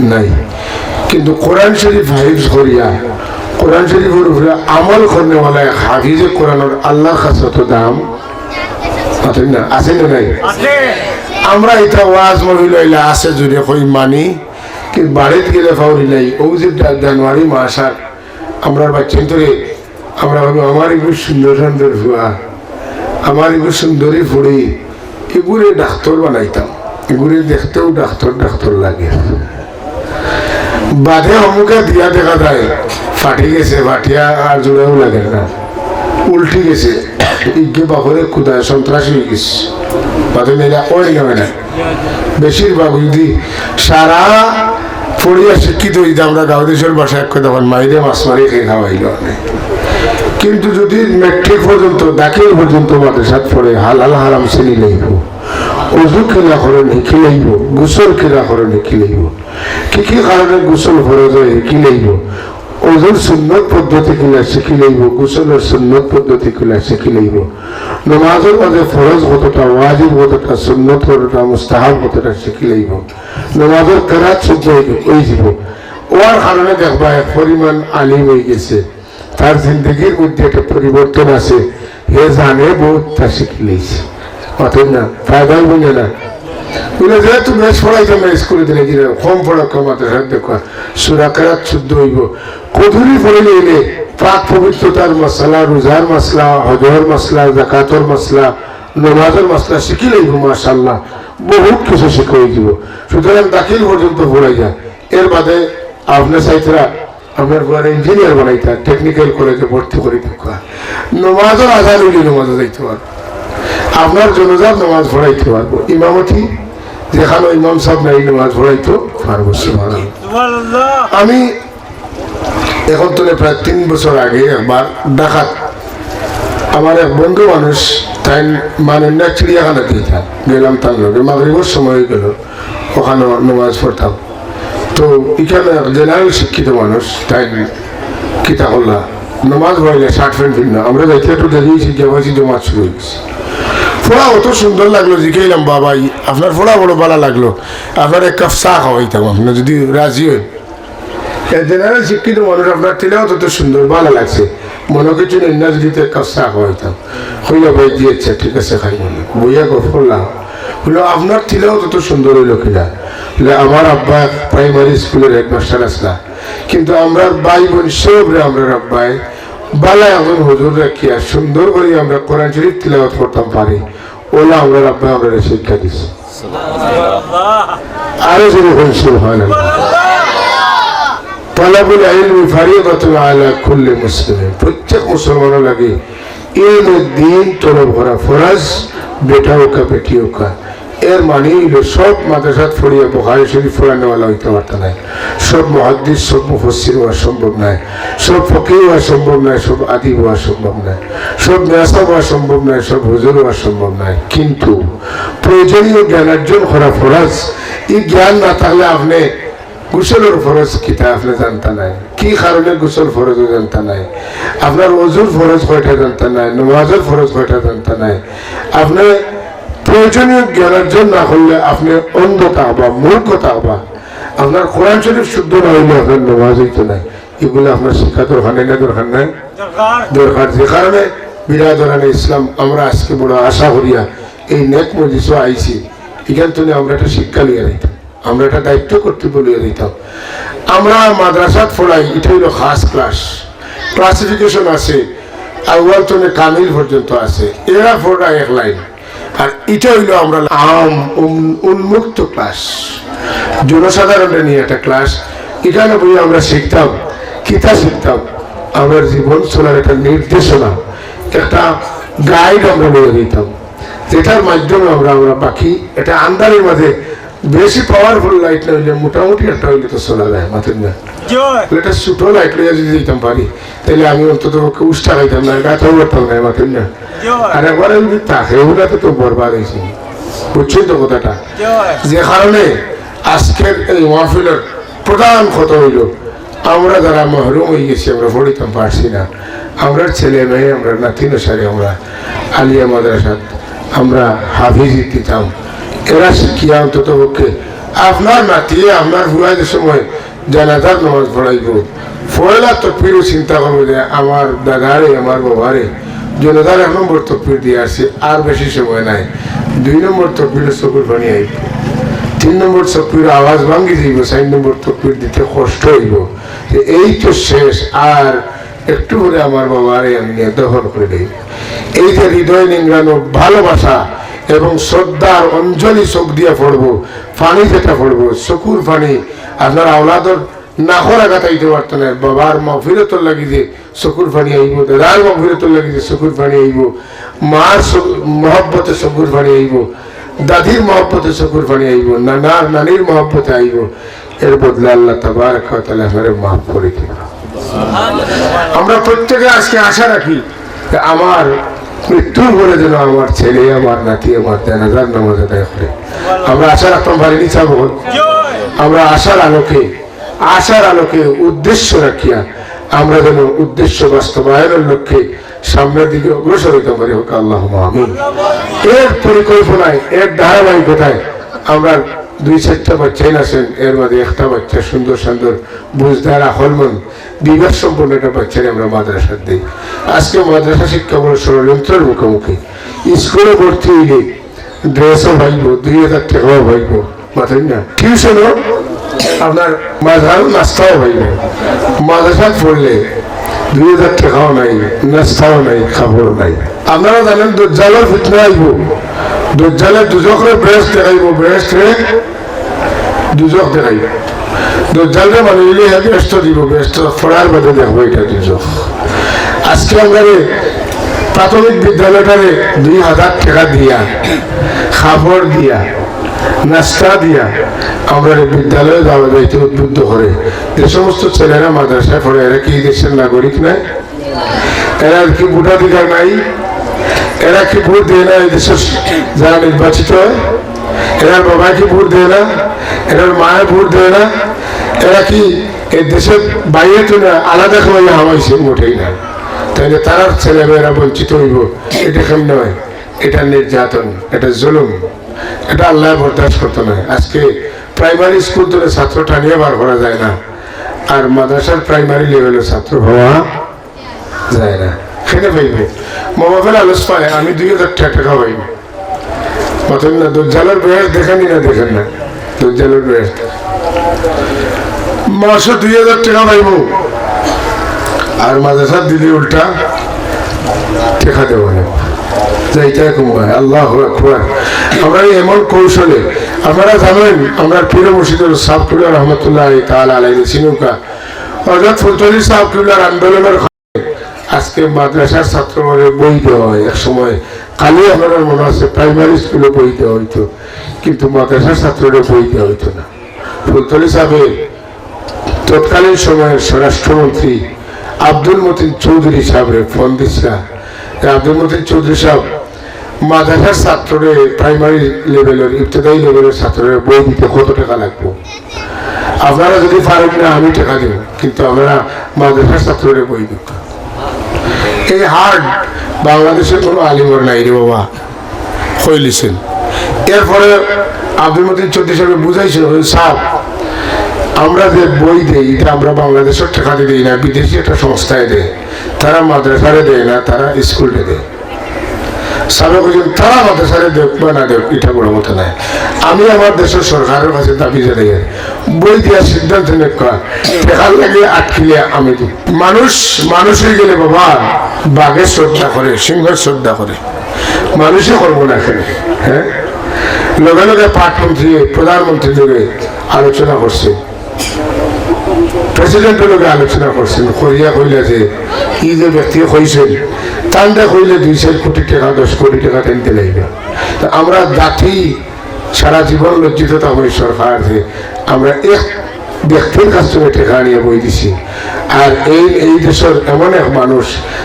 নাই। কিন্তু কোরআন শরীফ হিফজ করিয়া, কোরআন শরীফর উপরে আমল করনেওয়ালা এক হাফিজে কোরআনর আল্লাহর কাছে অত দাম আছে না? আছে না নাই? আমরা ইতা ওয়াজ মাহফিল অইলে আছে জুরে কই মানি, কি বাড়িত গেলে পাউরি নাই। অউ যে জা-, জানুয়ারি মাস আর আমরার বাচ্চাইন্তরে আমরা ভাবি, "আমার ইগু সুন্দর সুন্দর ফুয়া, আমার ইগু সুন্দরী ফুড়ি, ইগুরে ডাক্তর বানাইতাম, ইগুরে দেখতেও ডাক্তর ডাক্তর লাগে।" বাদে হমুকা দিয়া দেখা যায়, ফাটি গেছে, ফাটিয়া আর জোড়াও লাগে না, উল্টি গেছে। ইগে বাপরে খুদায় সন্ত্রাসী অইগেছে। বাদে মেয়েরা ওই নয় না, বেশিরভাগ যদি সারা পড়িয়া শিক্ষিত অইতে আমরা গাঁও দেশর ভাষায় এক কথা কন, "মাইরে মাছ মারি খেয়ে খাওয়াইল।" কিন্তু যদি ম্যাট্রিক পর্যন্ত, দাখিল পর্যন্ত মাদ্রাসাত পড়ে, হালাল হারাম চিনি লইব, অজু কিলা করেন হিকি লইব, গোসল কিলা করেন হিকি লইব, কি কি কারণে গোসল ফরজ হয় হিকি লইব, অজুর সুন্নত পদ্ধতি কিলা শিখি লইব, গোসলর সুন্নত পদ্ধতি কিলা শিখি লইব, নমাজর মাঝে ফরজ কতটা, ওয়াজিব কতটা, সুন্নত কতটা, মুস্তাহাব কতটা শিখি লইব, নমাজর কেরাত শুদ্ধ অই-, অইযিব। অওয়ার কারণে দেখবা এক পরিমাণ আলিম অইগেছে, তার জিন্দেগির মধ্যে একটা পরিবর্তন আছে, হে জানে বউততা শিখি লইছে। অতএব না, ফায়দা অইব না, না? বুলে, "যেহেতু বেশ পড়াইতাম না স্কুলে দিলে কি কম পড়া কম মাদ্রাসাত দেখবা, সূরা কেরাত শুদ্ধ অইব।" কদুরি পড়ে নিলে পাক পবিত্রতার মাসলা, রোজার মাসলা, হজর মাসলা, জাকাতর মাসলা, নমাজর মাসলা শিখি লইব, মাশাআল্লাহ, বহুত কিছু শিখা অইযিব। সুতরাং দাখিল পর্যন্ত পড়াইয়া, এর বাদে আপনে চাইতরা আপনার ফুয়ারে ইঞ্জিনিয়ার বানাইতা, টেকনিক্যাল কলেজে ভর্তি করি দিবা। নমাজর আজান অইলে নমাজে যাইতে পারবো, আপনার জনাজার নমাজ পড়াইতে পারবো, ইমামতি যেখানো ইমাম সাব নাই, নমাজ পড়াইতে পারবো। সুবহানাল্লাহ। আমি এখন তনে প্রায় তিন বছর আগে একবার ঢাকাত আমার এক বন্ধু মানুষ, তাইন মানন্যা চিড়িয়াখানাত যাইতা, গেলাম তান লগে, মাগরিবর সময় অই গেল, অখানো নমাজ পড়তাম। তো ইখানো এক জেনারেল শিক্ষিত মানুষ, তাইন কিতা করলা, নমাজ পড়াইলা, শার্ট প্যান্ট পিন্দা। আমরা যাইতে একটু দেরি অইছে, গিয়া পাইছি জমাত শুরু অই গেছে। পড়া অত সুন্দর লাগলো, জিকাইলাম, "বাবা, ই-, আপনার পড়া বড় ভালা লাগলো, আপনার এক কাপ চা খাওয়াইতাম, আপনে যুদি রাজি অইন।" এক general শিক্ষিত মানুষ, আপনার তিলাওয়াত অত সুন্দর, ভালা লাগছে, মনো কিছু নাই না, যুদি তো এক কাপ চা খাওয়াইতাম। কইলা, "ভাই, জি আচ্ছা, ঠিক আছে, খাইমুনে।" বইয়া গফ করলাম, কইলো, "আপনার তিলাওয়াত অত সুন্দর অইলো কিলা?" বলে, "আমার আব্বা primary স্কুলর headmaster আছলা, কিন্তু আমরার ভাই বইন সবরে আমরার আব্বায় ভালা একজন হুজুর রাখিয়া সুন্দর করি আমরা কোরআন শরীফ তিলাওয়াত করতাম পারি, অউলা আমরার আব্বায় আমরারে শিক্ষা দিছে।" আরো জোরে বলুন, সুবহানাল্লাহ। তালাবুল ইলমি ফারিদাতুন আলা কুল্লি মুসলিমিন, প্রত্যেক মুসলমানর লাগি ইলমে দ্বীন তলব করা ফরজ, বেটা হোক বা বেটি হোক। এর মানে অইলো সব মাদ্রাসাত পড়িয়া বুখারী শরীফ পড়ানেওয়ালা অইতে পারতা নায়, সব মুহাদ্দিস, সব মুফাসসির অওয়া সম্ভব নায়, সব ফকিহ অওয়া সম্ভব নায়, সব আদিব অওয়া সম্ভব নায়, সব মিয়াসাব অওয়া সম্ভব নায়, সব হুজুর অওয়া সম্ভব নায়। কিন্তু প্রয়োজনীয় জ্ঞান অর্জন করা ফরজ। ই জ্ঞান না থাকলে আপনে গোসলর ফরজ কিতা আপনে জানতা নায়, কি কারণে গোসল ফরজ অয় জানতা নায়, আপনার অজুর ফরজ কয়টা জানতা নায়, নমাজর ফরজ কয়টা জানতা নায়। আপনে প্রয়োজনীয় জ্ঞান অর্জন না করলে আপনে অন্ধ থাকবা, মূর্খ থাকবা। আপনার কোরআন শরীফ শুদ্ধ না অইলে আপনার নমাজ অইতো নায়। ইগুলা আপনার শিক্ষা দরকার নায় না, দরকার নায়? দরকার। যে কারণে বিরাদরানে ইসলাম, আমরা আজকে বড় আশা করিয়া এই নেক মজলিসো আইছি, ইখান থনে আমরা একটা শিক্ষা লইয়া যাইতাম, আমরা একটা দায়িত্ব কর্তব্য লইয়া যাইতাম। আমরা মাদ্রাসাত পড়াই, ইটা অইলো খাস ক্লাস, classification আছে, আউয়াল থনে কামিল পর্যন্ত আছে, এরা পড়া এক লাইন। আর ইটা অইলো আমরা আম উন-, উন্মুক্ত ক্লাস, জনসাধারণরে নিয়া একটা ক্লাস। ইখানো বইয়া আমরা শিখতাম, কিতা শিখতাম, আমরার জীবন চলার একটা নির্দেশনা, একটা গাইড আমরা লইয়া যাইতাম, যেটার মাধ্যমে আমরা, আমরা বাকি একটা আন্ধারের মাঝে বেশি powerful light না অইলে মোটামুটি একটা অইলে তো চলা যায়, মাতইন না? জি অয়। বলে, একটা ছোট light লইয়া যুদি যাইতাম পারি, তাইলে আমি অন্তত পক্ষে উষ্টা খাইতাম না, গাতাও করতাম না, মাতইন না? জি অয়। আর একবারে যুদি থাকে, অগুলা তো, তো বরবাদ অইছে, বুঝছইন তো কথাটা? জি অয়। যে কারণে আজকের এই মাহফিলর প্রধান কথা অইলো, আমরা যারা মহরুম অইগেছি, আমরা পড়িতাম পারছি না, আমরার ছেলে মেয়ে, আমরার নাতি নসারে আমরা আলিয়া মাদ্রাসাত আমরা হাফিজি দিতাম, এরা শিখিয়া অন্তত পক্ষে আপনার নাতিয়ে আপনার ফুয়ায় যে সময় জানাজার নামাজ পড়াইবো, পয়লা তকবিরও চিন্তা করবো যে আমার দাদারে, আমার বাবারে, জানাজার এক নম্বর তকবির দিয়া আইছি, আর বেশি সময় নাই, দুই নম্বর তকবিরও চকুর পানি আইবো, তিন নম্বর তকবিরও আওয়াজ ভাঙ্গি যাইবো, চাইর নম্বর তকবির দিতে কষ্ট অইবো, যে এই তো শেষ, আর একটু পরে আমার বাবারে আমি নিয়া দফন করি দেই। এই যে হৃদয় নিংড়ানো ভালোবাসা এবং শ্রদ্ধার অঞ্জলি চোখ দিয়া পড়বো, পানি যেটা পড়বো, চকুর পানি, আপনার আওলাদর নাকর আগাত আইতে পারতো নায়। বাবার মাগফিরাতর লাগি যে চকুর পানি আইবো, দাদার মাগফিরাতর লাগি যে চকুর পানি আইবো, মার চ-, মহব্বতে চকুর পানি আইবো, দাদির মহব্বতে চকুর পানি আইবো, নানার নানির মহব্বতে আইবো, এর বদলে আল্লাহ তাবারাক ওয়া তাআলা আপনারে মাফ করি দিবা। আমরা প্রত্যেকে আজকে আশা রাখি যে আমার মৃত্যুর পরে যেন আমার ছেলে, আমার নাতি, আমার জানাজার নামাজ আদায় করে। আমরা আশা রাখতাম পারি নি, সাব অকল? আমরা আশার আলোকে, আশার আলোকে উদ্দেশ্য রাখিয়া আমরা যেন উদ্দেশ্য বাস্তবায়নের লক্ষ্যে সামনের দিকে অগ্রসর অইতাম পারি, হোক আল্লাহুম্মা আমিন। এর পরিকল্পনায়, এর ধারাবাহিকতায় আমরা দুই চাইরটা বাচ্চাইন আছইন, এর মাঝে একটা বাচ্চা সুন্দর সুন্দর বুঝদার, আকলমন্দ, বিবেক সম্পন্ন একটা বাচ্চারে আমরা মাদ্রাসাত দেই। আজকে মাদ্রাসা শিক্ষা বোর্ড ষড়যন্ত্রের মুখোমুখি। স্কুলে ভর্তি অইলে ড্রেসও পাইবো, দুই হাজার টেকাও পাইবো, মাতইন না? টিউশনও আপনার মাঝখানো নাস্তাও পাইবো। মাদ্রাসাত পড়লে দুই হাজার টেকাও নাই, নাস্তাও নাই, কাপড়ও নাই। আপনারা জানেন, দজ্জালর ফিতনা আইবো, দজ্জালে দুজখরে বেহেশত দেখাইবো, বেহেশতরে দুজখ দেখাইবো। দজ্জালরে মানিলে হে বেহেশত দিবো, বেহেশত পড়ার বাদে দেখবো ইটা দুজখ। আজকে আমরারে প্রাথমিক বিদ্যালয়টারে দুই হাজার টেকা দিয়া, কাপড় দিয়া, নাস্তা দিয়া আমরারে বিদ্যালয়ে যাওয়া যাইতে উদ্বুদ্ধ করে। যে সমস্ত ছেলেরা মাদ্রাসায় পড়ে, এরা কি এই দেশের নাগরিক নায়? এরার কি ভোটাধিকার নাই? এরা কি ভোট দেয় না এই দেশের যারা নির্বাচিত হয়? এরার বাবায় কি ভোট দেয় না? এরার মায়ে ভোট দেয় না? এরা কি এই দেশের বাইরে তো না, আলাদা করে হামাইছে? মোটেই না। তাইলে তারার ছেলেমেয়েরা বঞ্চিত অইবো, ইটা কেমনে অয়? এটা নির্যাতন, এটা জুলুম, এটা আল্লায় বরদাস্ত করতো নায়। আজকে প্রাইমারি স্কুল থনে ছাত্র টানিয়া বার করা যায় না, আর মাদ্রাসার প্রাইমারি লেভেলর ছাত্র পাওয়া যায় না। কেনে পাইবো? মা বাপে লালচ পায়, আমি দুই হাজার টেকা পাইমু। মাতইন না, দজ্জালর বেহেশত দেখইন নি না, দেখইন না, দজ্জালর বেহেশত। মাসো দুই হাজার টেকা পাইমু, আর মাদ্রাসাত দিলে উল্টা টেকা দেওয়া না। যাইতা কুনবায়, আল্লাহু আকবার। আমরা এই এমন কৌশলে, আপনারা জানইন, আমরার পীর মুর্শিদ ছাহেব কিবলা রহমতুল্লাহি তাআলা আলাইহি চিনউক্কা, হযরত ফুলতলি ছাহেব কিবলার আন্দোলনর আজকে মাদ্রাসার ছাত্ররে বই দেওয়া অয়। এক সময় খালি আপনারার মনো আছে প্রাইমারি স্কুলো বই দেওয়া অইতো, কিন্তু মাদ্রাসার ছাত্ররে বই দেওয়া অইতো না। ফুলতলি ছাহেবে তৎকালীন সময়র স্বরাষ্ট্রমন্ত্রী আব্দুল মতিন চৌধুরী ছাহেবরে ফোন দিছলা যে, "আব্দুল মতিন চৌধুরী ছাহেব, মাদ্রাসার ছাত্ররে, প্রাইমারি লেভেলর, ইবতেদায়ী লেভেলর ছাত্ররে বই দিতে কত টেকা লাগবো? আপনারা যুদি পারইন না, আমি টেকা দিমু, কিন্তু আপনারা মাদ্রাসার ছাত্ররে বই দিউক্কা।" এই হার্ট বাংলাদেশর কুনু আলিমর নাই রে বাবা, কইলিছইন। এরপরে আব্দুল মতিন চৌধুরী ছাহেবে বুঝাইছইন, কইছইন, "ছাহেব, আমরা যে বই দেই, ইটা আমরা বাংলাদেশর টেকা দিয়া দেই না, বিদেশি একটা সংস্থায় দেয়, তারা মাদ্রাসারে দেয় না, তারা স্কুলরে দেয়।" ছাহেবে কইছইন, "তারা মাদ্রাসারে দেউক বা না দেউক, ইটা বড় কথা নায়। আমি আমার দেশর সরকারর কাছে দাবি জানাইয়ার, বই দেওয়ার সিদ্ধান্ত নেউক্কা, টেকার লাগি আটকিলে আমি দিমু।" মানুষ, মানুষ অইগেলে বাবা, বাঘে শ্রদ্ধা করে, সিংহে শ্রদ্ধা করে, মানুষে করবো না কেনে? হ্যাঁ, লগে লগে পাট মন্ত্রী, প্রধানমন্ত্রীর লগে আলোচনা করছে, প্রেসিডেন্টর লগে আলোচনা করছইন, করিয়া কইলা যে, "ই যে ব্যক্তিয়ে কইছইন, তানরে কইলে দুই চাইর কোটি টেকা, দশ কোটি টেকা তাইন দিলাইবা।" তে আমরা জাতি সারা জীবন লজ্জিত থাকমু ই সরকার যে আমরা এক ব্যক্তির কাছ থাকি টেকা আনিয়া বই দিছি। আর এই, এই দেশর এমন এক মানুষ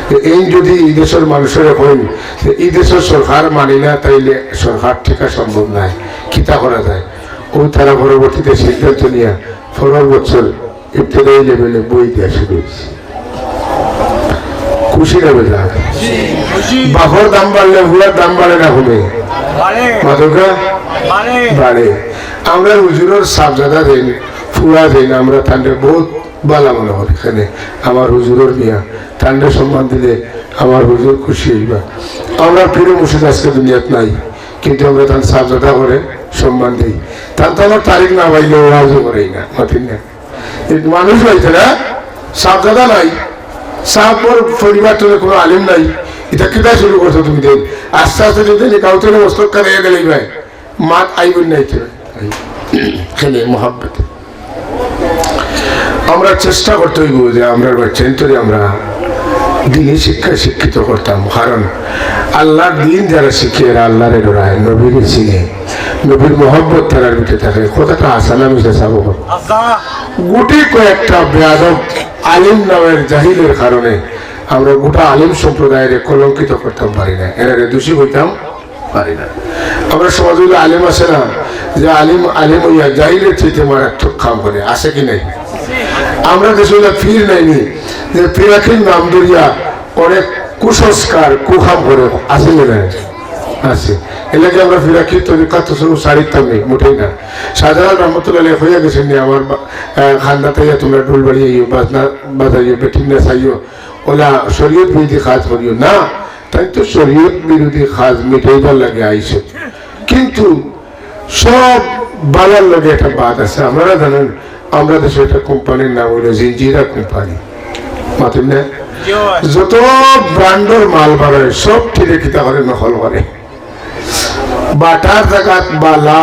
যে এইন যুদি ই দেশর মানুষরে কইন যে ই দেশর সরকার মানি না, তাইলে সরকার টেকা সম্ভব নায়, কিতা করা যায়? অউ তারা পরবর্তীতে সিদ্ধান্ত নিয়া পরর বছর ইবতেদায়ী লেভেলে বই দেওয়া শুরু অইছে। খুশি না বেজার? বাপর দাম বাড়লে পুয়ার দাম বাড়ে না কমে? বাড়ে। মাতউক্কা? বাড়ে। বাড়ে। আমরা হুজুরর সাহেবজাদা যেইন, পুয়া যেইন, আমরা তানরে বউত ভালা মনো করি। কেনে আমার হুজুরর মিয়া, তানরে সম্মান দিলে আমার হুজুর খুশি অইবা। আমরার পীর মুর্শিদ আজকে দুনিয়াত নাই, কিন্তু আমরা তান সাহেবজাদা করি সম্মান দেই। তান তো আমরা তারিখ না পাইলে ওয়াজও করি না, মাতইন না। এই মানুষ পাইছে না, সাহেবজাদা নাই, সাহেবর পরিবার থনে কুনু আলিম নাই, ইটা কিতা শুরু করছো তুমি দেন? আস্তে আস্তে যদি কাউকে মস্তক কাটাইয়া দিলে ভাই, মাত আইবো না ইটা। কেনে মহব্বত। আমরা চেষ্টা করতে অইবো যে আমরার বাচ্চাইন্তরে আমরা দ্বীনি শিক্ষায় শিক্ষিত করতাম, কারণ আল্লার দ্বীন যারা শিখে, এরা আল্লারে ডরায়, নবীরে চিনে, নবীর মহব্বত তারার ভিতরে থাকে। কথাটা হাছা না মিছা ছাব? গুটি কয়েকটা বেয়াদব আলিম নামের জাহিলের কারণে আমরা গোটা আলিম সম্প্রদায়রে কলঙ্কিত করতাম পারি না, এরারে দোষী কইতাম পারি না। আমরার সমাজো অইলে আলিম আছে না, যে আলিম, আলিম অইয়া জাহিলের চাইতে মারাত্মক কাম করে, আছে কি নাই? আমরার দেশো অইলে পীর নাই নি, যে পীরাকির নাম ধরিয়া অনেক কুসংস্কার, কুকাম করে, আছে কি নাই? আছে। এরলাগি আমরা পীরাকির তরিকত তো ছাড়িতাম নি, মোটেই না। শাহজালাল রহমতুল্লাহ আলাইহি কইয়া গেছইন নি, আমার বা-, আহ, খান্দাত আইয়া তুমরা ঢুল বাড়ি আইও, বাজনা বাজাইও, বেটিন নাচাইও, অলা শরীয়ত বিরোধী কাজ করিও না। তাইন তো শরীয়ত বিরোধী কাজ মিটাইবার লাগি আইছইন, কিন্তু সব ভালার লগে একটা বাদ আছে। আপনারা জানইন, আমরার দেশো একটা কোম্পানির নাম অইলো জিঞ্জিরা কোম্পানি। মাতইন না? যত ব্র্যান্ডর মাল বারয়, সব ঠিরে কিতা করে, নকল করে। বাটার জাগাত বালা,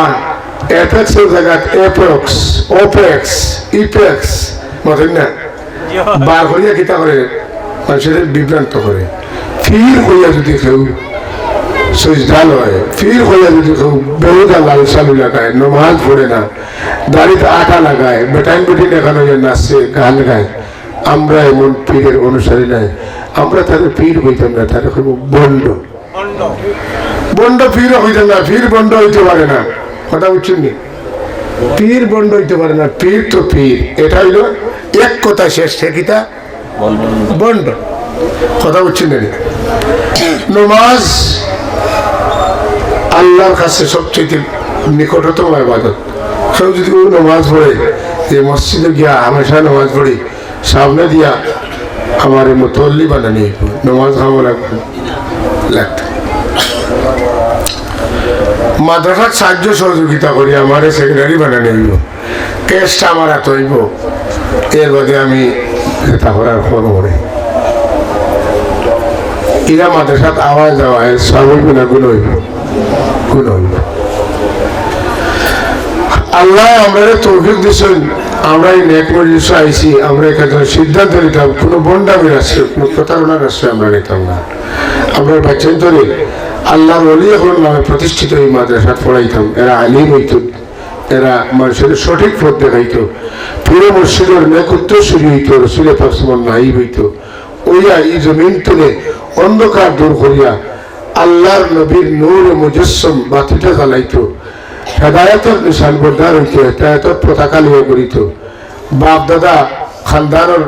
এপেক্সর জাগাত এপেক্স, ওপেক্স, ইপেক্স, মাতইন না? বার করিয়া কিতা করে? মানষরে বিভ্রান্ত করে। পীর কইয়া যুদি কেউ সইজদা লয়, পীর কইয়া যুদি কেউ বেহুদা লাল সালু লাগায়, নমাজ পড়ে না, দাড়িত আটা লাগায়, বেটাইন বেটিন একখান অইয়া নাচে, গান গায়, আমরা এমন পীরের অনুসারী নায়। আমরা তারে পীর কইতাম না, তারে কইমু ভন্ড। ভন্ড পীরও অইতে না, পীর ভন্ড অইতে পারে না। কথা বুঝছইন নি? পীর ভন্ড অইতে পারে না, পীর তো পীর। এটা অইলো এক কথা শেষ, সে কিতা? ভন্ড। কথা বুঝছইন নি? নমাজ আল্লাহর কাছে সবচেয়ে নিকটতম ইবাদত। কেউ যদি ও নামাজ পড়ে, যে মসজিদো গিয়া হামেশা নামাজ পড়ি, সামনে দিয়া আমারে মুতওয়াল্লি বানানি অইবো, নামাজ খাওয়া লাগবো, লাগতো। মাদ্রাসাত সাহায্য সহযোগিতা করি আমারে সেক্রেটারি বানানি অইবো, ক্যাশটা আমার আতো অইবো, এর বাদে আমি যেটা করার করমু রে। ইলা মাদ্রাসাত আওয়া যাওয়ায় সওয়াব অইবো না গুনা অইবো? গুনা অইবো। আল্লায় আমরারে তৌফিক দিছইন, আমরা এই নেক মজলিসো আইছি, আমরা এখানে সিদ্ধান্ত নিতাম, কোনো ভন্ডামির আশ্রয়, কোনো প্রতারণার আশ্রয় আমরা নিতাম না। আমরা বাচ্চাইন্তরে আল্লাহর ওলি অকলর নামে প্রতিষ্ঠিত এই মাদ্রাসাত পড়াইতাম, এরা আলিম অইতো, এরা মানুষরে সঠিক পথ দেখাইতো, পীর মুর্শিদর নেক উত্তরসূরি অইতো, রসুলে পাক সাল্লাল্লাহু আলাইহি ওয়াসাল্লামর নায়েব অইতো, অইয়া এই জমিন তনে অন্ধকার দূর করিয়া আল্লাহর নবীর নূরে মুজাসসাম বাতিটা জ্বালাইতো, হেদায়েতর নিশানবরদার অইতো, হেদায়েতর পতাকা লইয়া ঘুরিতো। বাপ দাদা খানদানর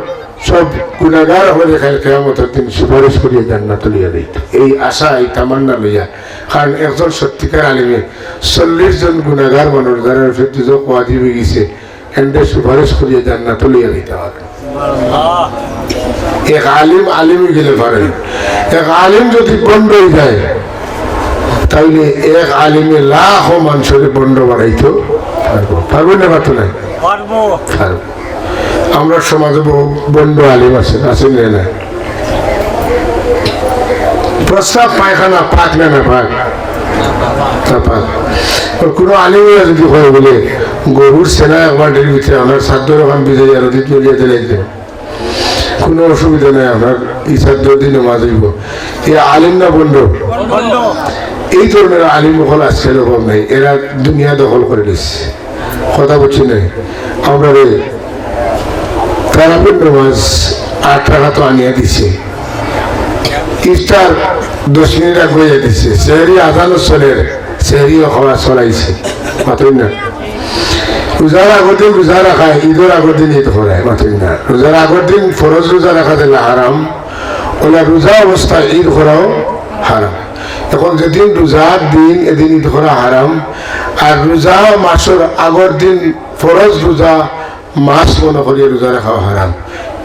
সব গুনাগার অকলরে কাইল কিয়ামতর দিন সুপারিশ করিয়া জান্নাতো লইয়া যাইতো। এই আশা, এই তামান্না লইয়া, কারণ একজন সত্যিকার আলিমে চল্লিশ জন গুনাগার মানুষ যারার উপরে দুজখ ওয়াজিব অইগেছে, এনরে সুপারিশ করিয়া জান্নাতো লইয়া যাইতা পারে। এক আলিম আলিম অইগেলে পারে, এক আলিম যদি ভন্ড অইযায়, তাইলে এক আলিমে লাখো মানষরে ভন্ড বানাইতো পারবো। পারবো না, পারতো না? পারবো। পারবো। আমরার সমাজো বহু ভন্ড আলিম আছে, আছে না? না। প্রস্রাব পায়খানা পাক না, না পাক? না পাক। আর কোনো আলিমে যদি কয় বুলে, "গরুর ছেনা এক বালতির ভিতরে আপনার চাদ্দর অখান ভিজাইয়া নদীত ফেলিয়া দিলাইন, কোনো অসুবিধা নাই, আপনার ই চাদ্দর দি নামাজ অইবো।" এ আলিম না ভন্ড? ভন্ড। এই ধরনের আলিম অকল আজকাল অভাব নাই, এরা দুনিয়া দখল করি নিছে। কথা বুঝছইন নি? আমরারে তারাবির নামাজ আট রাকাত আনিয়া দিছে, ইফতার দশ মিনিট আগে অইয়া দিছে, সেহরি আজানও চলের, সেহরিও খাওয়া চলাইছে, মাতইন না। রোজার আগর দিন রোজা রাখায়, ঈদর আগর দিন ঈদ করায়, মাতইন না। রোজার আগর দিন ফরজ রোজা রাখা যেলা হারাম, অলা রোজা অবস্থায় ঈদ করাও হারাম। এখন যেদিন রোজার দিন, এদিন ঈদ করা হারাম, আর রোজা মাসর আগর দিন ফরজ রোজা মাস মনে করিয়া রোজা রাখাও হারাম।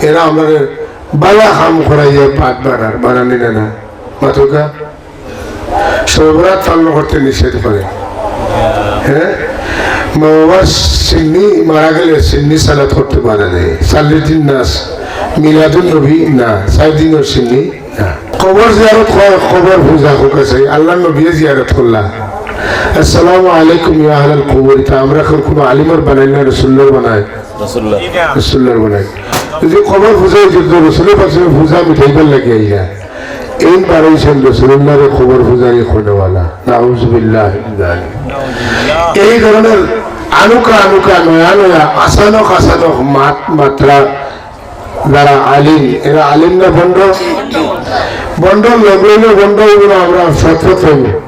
এরা আমরারে বালা কাম করাইয়া পাপ বাড়ার, বাড়ানি না, না। মাতউক্কা? শবে বরাত পালন করতে নিষেধ করে। হ্যাঁ? মা বাবার শিন্নি মারা গেলে শিন্নি সালাত করতে বাধা দেয়। চাল্লিশ দিন না, মিলাদুন নবী না, চার দিনর শিন্নি না। কবর জিয়ারত কয়, কবর পূজা কউক্কা চাই, আল্লাহর নবীয়ে জিয়ারত করলা। আসসালামু আলাইকুম ইয়া আহলাল কবর, ইতা আমরা কই কোনো আলিমর বানাই না, রসুলুল্লাহর বানাই। রসুলুল্লাহ। রসুলুল্লাহর বানাই। যদি কবর পূজা অইতো, রসুলে পাক সাল্লাল্লাহু আলাইহি ওয়াসাল্লাম পূজা মিটাইবার লাগি আইলা। এইন বানাইছইন রসুলুল্লাহরে কবর পূজারি করনেওয়ালা। নাউজুবিল্লাহ মিন যালিক। এই ধরনের আনুকা আনুকা নয়া নয়া আচানক আচানক মাত মাতরা যারা আলিম, এরা আলিম না ভন্ড? ভন্ড লগ লইলে ভন্ড অইবো না, আমরা সৎ পথ অইবো।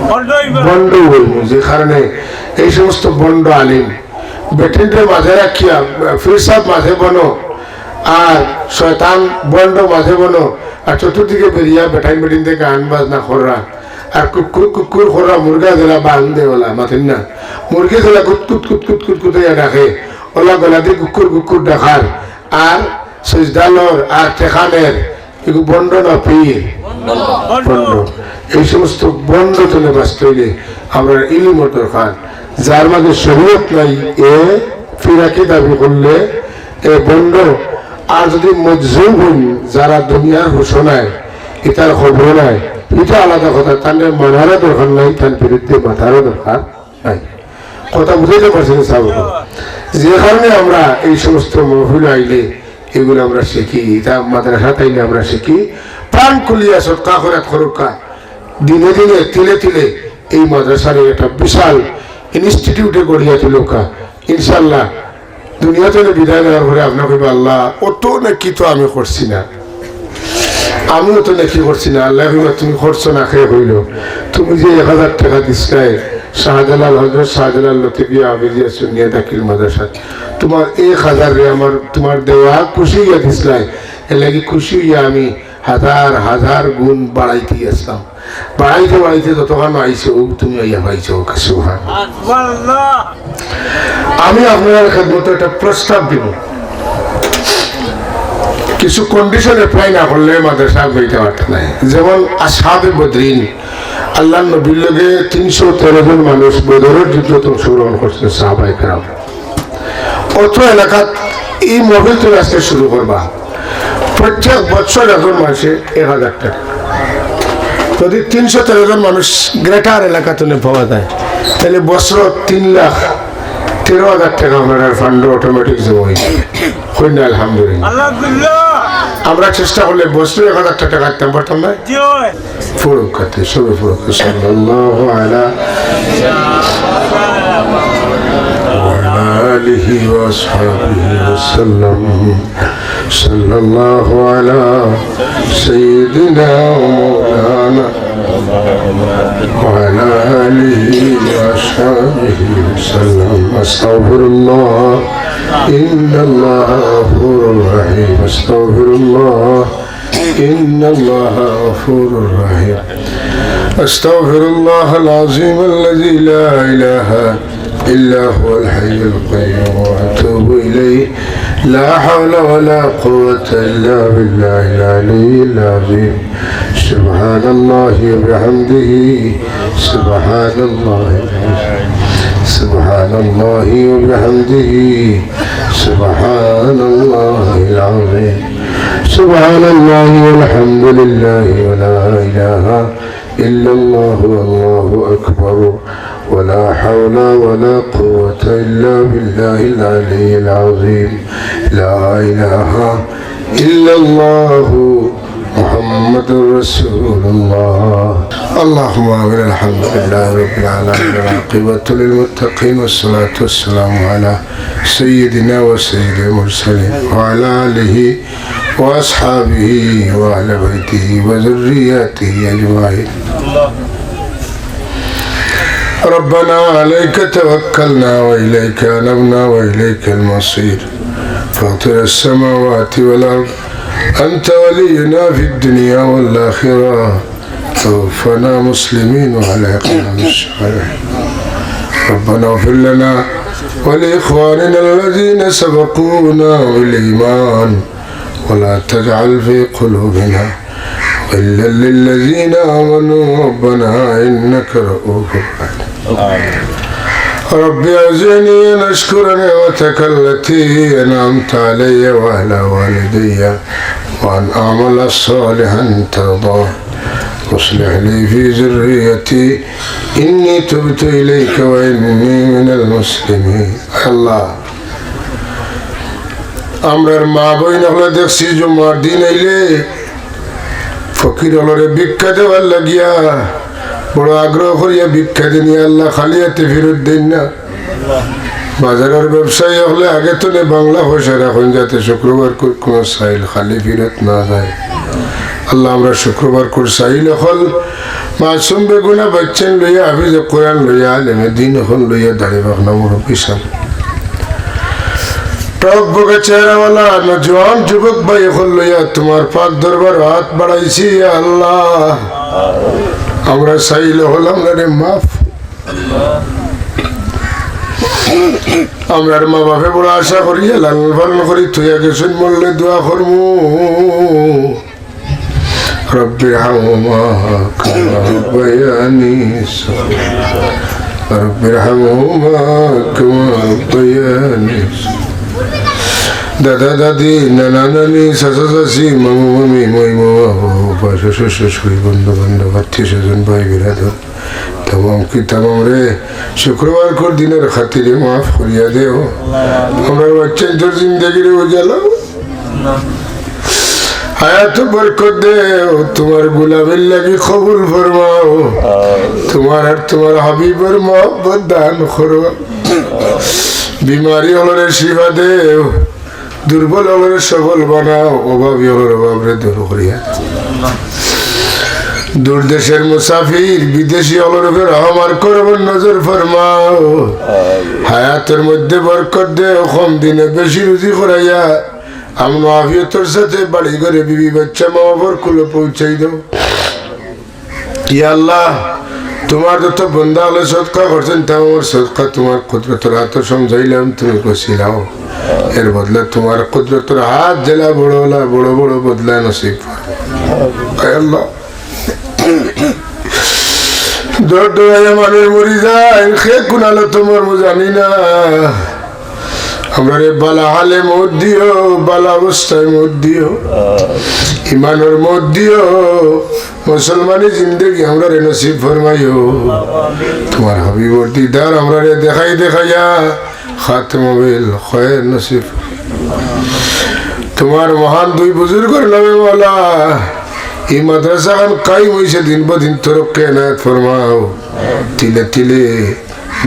ভন্ড অইবো। ভন্ড অইবো, যে কারণে এই সমস্ত ভন্ড আলিম, বেটিনরে মাঝে রাখিয়া, পীর সাব মাঝে বনো, আর শয়তান ভন্ড মাঝে বনো, আর চতুর্দিকে বেরিয়া বেটাইন বেটিনতে গান বাজনা কররা, আর কুকুর কুকুর কররা, মুরগা যেলা বাং দেয় অলা, মাতইন না, মুরগি যেলা কুত কুত কুত কুত কুত কুত ইয়া ডাকে, অলা গলা দি কুকুর কুকুর ডাকার, আর সইজদা লর, আর টেকা নের, এগু ভন্ড না পীর? ভন্ড। এই সমস্ত ভন্ড তনে বাঁচতে অইলে আমরার ইলিমর দরকার। যার মাঝে শরীয়ত নাই, এ ফিরাকি দাবি করলে এ ভন্ড। আর যদি মজজুব অইন, যারা দুনিয়ার হুশো নাই, ইতার খবরও নাই, ইটা আলাদা কথা, তানরে মানারও দরকার নাই, তান বিরুদ্ধে মাতারও দরকার নাই। কথা বুঝাইতে পারছি না সাব? যে কারণে আমরা এই সমস্ত মহফিল আইলে এগুলো আমরা শিখি, ইতা মাদ্রাসাত আইলে আমরা শিখি। প্রাণ খুলিয়া সদকা খয়রাত করউক্কা, দিনে দিনে তিলে তিলে এই মাদ্রাসারে একটা বিশাল ইনস্টিটিউটে গড়িয়া তুলউক্কা। ইনশাআল্লাহ দুনিয়া তনে বিদায় নেওয়ার পরে আপনে কইবা, "আল্লাহ, অত নেকি তো আমি করছি না, আমি অত নেকি করছি না।" আল্লায় কইবা, "তুমি করছো না, কে কইলো? তুমি যে এক হাজার টেকা দিছলায় শাহজালাল, হজরত শাহজালাল লতিফিয়া হাফিজিয়া সুন্নিয়া দাখিল মাদ্রাসাত, তুমার এক হাজাররে আমার, তুমার দেওয়া খুশি অইয়া দিছলায়, এরলাগি খুশি অইয়া আমি হাজার হাজার গুণ বাড়াইতে আছলাম।" বাড়াইতে বাড়াইতে যতখান আইছে, ও তুমি আইয়া পাইছো, ওকে সুবহান। আমি আপনারার খেদমতো একটা প্রস্তাব দিব। কিছু condition apply না করলে মাদ্রাসা হইতে পারত নাই। যেমন আসহাবে বদরিন, আল্লাহর নবীর লগে তিনশো তেরো জন মানুষ বদরের যুদ্ধত অংশগ্রহণ করছে সাহাবায়ে কেরাম। অত্র এলাকাত এই মহফিল তুমি আজকে শুরু করবা, প্রত্যেক বছর একজন মানুষে এক হাজার টাকা। যদি তিনশো তেরো জন মানুষ গ্রেটার এলাকাত পাওয়া যায়, তাহলে বছর তিন লাখ তেরো হাজার টাকা আপনার ফান্ড অটোমেটিক জমা হইছে। কইন না আলহামদুলিল্লাহ। আমরা চেষ্টা করলে বছরে এক হাজার টাকা কাটতাম পারতাম না? পড়ুক, কাটতে সবে পড়ুক। সাল্লাল্লাহু আলা ওয়া আলা আলিহি ওয়া আসহাবিহি ওয়া সাল্লাম। সাল্লাল্লাহু আলা সাইয়্যিদিনা ওয়া মাওলানা وعلى آله وأصحابه وسلم. أستغفر الله، إن الله غفور رحيم. أستغفر الله، إن الله غفور رحيم. أستغفر الله العظيم الذي لا إله إلا هو الحي القيوم وأتوب إليه. لا حول ولا قوة إلا بالله العلي العظيم. سبحان الله وبحمده، سبحان الله، سبحان الله وبحمده، سبحان الله العظيم، سبحان الله والحمد لله ولا إله إلا الله والله أكبر، ولا حول ولا قوة إلا بالله العلي العظيم. لا إله إلا الله محمد رسول الله. اللهم آمين. الحمد لله رب العالمين، والعاقبة للمتقين، والصلاة والسلام على سيدنا وسيد المرسلين وعلى آله وأصحابه وأهل بيته وذرياته أجمعين. ربنا عليك توكلنا وإليك أنبنا وإليك المصير. فاطر السماوات والأرض، أنت ولينا في الدنيا والآخرة. توفنا مسلمين وألحقنا بالصالحين. ربنا اغفر لنا ولإخواننا الذين سبقونا بالإيمان ولا تجعل في قلوبنا غلا للذين آمنوا ربنا إنك رؤوف رحيم. رب أوزعني أن أشكر نعمتك التي أنعمت علي وعلى والدي وأن أعمل صالحا ترضاه وأصلح لي في ذريتي إني تبت إليك وإني من المسلمين. আল্লাহ, আমরার মা বইন অকলে দেখছি জুমার দিন আইলে ফকির অকলরে ভিক্ষা দেওয়ার লাগিয়া বড় আগ্রহ করিয়া ভিক্ষা দেইন, আল্লাহ খালি আতে ফিরত দেইন না। বাজারর ব্যবসায়ী অকলে আগে থনে বাংলা পয়সা রাখইন যাতে শুক্রবার কুর কুনু সাইল খালি ফিরত না যায়। আল্লাহ, আমরা শুক্রবার কুর সাইল অকল মাসুম বেগুনা বাচ্চাইন লইয়া, হাফিজে কোরআন লইয়া, আলেমে দিন অকল লইয়া, দাড়ি পাকনা মুরব্বি সাব, টক বগা চেহারাওয়ালা নওজোয়ান যুবক ভাই অকল লইয়া তুমার পাক দরবারো আত বাড়াইছি, ইয়া আল্লাহ। আমরা সাইল অকল আমরারে মাফ। আমরার মা বাপে বড় আশা করিয়া লালন পালন করি থইয়া গেছইন, মরলে দোয়া করমু। رب ارحمهما كما ربياني صغيرا. رب ارحمهما كما ربياني صغيرا. দাদা দাদি, নানা নানি, চাচা চাচি, মামু মামি, মাইমা মামা, ফুফা ফুফা, শ্বশুর শাশুড়ি, বন্ধু বান্ধব, আত্মীয় স্বজন, ভাই বিরাদর, তামাম কি তামাম রে, শুক্রবার কুর দিনর খাতিরে মাফ করিয়া দেও। আমরার বাচ্চাইন্তর জিন্দেগিরে উজালাও। হায়াত বরকত দেও, তুমার গোলামির লাগি কবুল ফরমাও। তুমার আর তুমার হাবিবর মহব্বত দান করো। বিমারি অকলরে শিফা দেও, দুর্বল অকলরে সবল বানাও, অভাবী অকলর অভাবরে দূর করিয়া। দূর দেশর মুসাফির, বিদেশি অকলর উপরে রহম আর করমর নজর ফরমাও। হায়াতর মধ্যে বরকত দেও, কম দিনে বেশি রুজি করাইয়া আমন আফিয়তর সাথে বাড়ি ঘরে বিবি বাচ্চা মা বাবার কুলো পৌঁছাই দেও। ইয়া আল্লাহ, তুমার যত বন্দা অকলে সদকা করছইন, তামাম সদকা তুমার কুদরতর আতো সমঝাইলাম, তুমি কইছিলাও, এর বদলে তুমার কুদরতর আত যেলা বড় অলা, বড় বড় বদলা নসিব করো। আয় আল্লাহ, দর দরাইয়া মানুষ মরি যায়, কে কুন হালতো মরমু জানি না। আমরারে বালা হালে মউত দিও, বালা অবস্থায় মউত দিও, ইমানর মউত দিও, মুসলমানি জিন্দেগি আমরারে নসিব ফরমাইও। তুমার হাবিবর দিদার আমরারে দেখাই দেখাইয়া খাতমে বিল খয়ের নসিব। তুমার মহান দুই বুজুর্গর নামে মাওলা, ই মাদ্রাসাখান কায়েম অইছে, দিন বা দিন তরক্কি এনায়েত ফরমাও। তিলে তিলে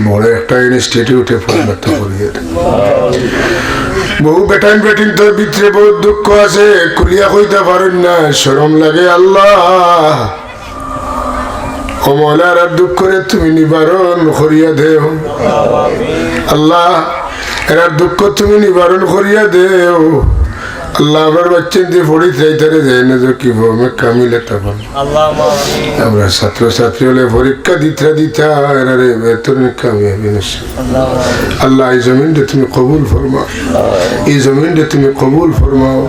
বড় একটা ইনস্টিটিউটে পরিণত করিয়া দেও। বহু বেটাইন বেটিন্তর ভিতরে বহুত দুঃখ আছে, খুলিয়া কইতা পারইন না, শরম লাগে আল্লাহ। ও মাওলা, এরার দুঃখরে তুমি নিবারণ করিয়া দেও। আল্লাহ, এরার দুঃখ তুমি নিবারণ করিয়া দেও। আল্লাহ, আমরার বাচ্চাইন্তে পড়ি চাইতারে যায় না যে কি ফর্মে কামিলে তখন। আল্লাহ, আমিন। আমরার ছাত্র ছাত্রী অকলে পরীক্ষা দিতা দিতা এরারে বেতনে কামিয়াবি নসিব। আল্লাহ, আল্লাহ, এই জমিনরে তুমি কবুল ফরমাও, এই জমিনরে তুমি কবুল ফরমাও,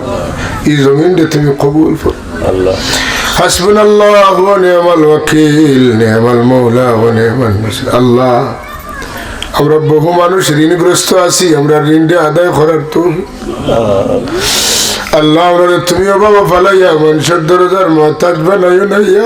এই জমিনরে তুমি কবুল ফরমাও। আল্লাহ। হাসবুনাল্লাহু ওয়া নি'মাল ওয়াকিল, নি'মাল মাওলা ওয়া নি'মান নাসির। আল্লাহ, আমরা বহু মানুষ ঋণগ্রস্ত আছি, আমরা ঋণটা আদায় করার তো আল্লাহ, আমরারে তুমি অভাবো ফালাইয়া মানুষর দরজার মহতাজ বানাইও না, ইয়া